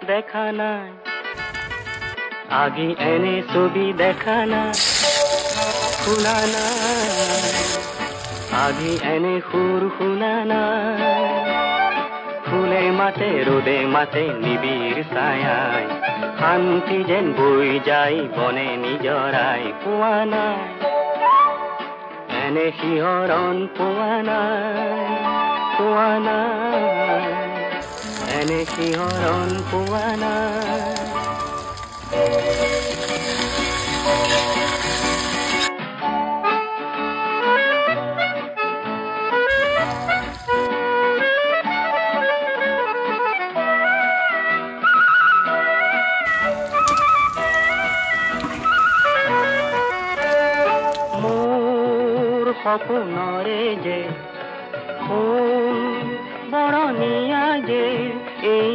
দেখা নাই, আজি এনে ছবি দেখা নাই, শুনা নাই, আজি এনে সুৰ শুনা নাই। ফুলে মাতে, ৰোদে মাতে, নিবিড় ছায়াই শান্তি যেন বৈ যায় বনে নিজৰাই। পোৱা নাই এনে শিহৰণ, পোৱা নাই, পোৱা নাই, এনে শিহৰণ পোৱা নাই। সপোনৰে যে সোণ বৰণীয়া যে এই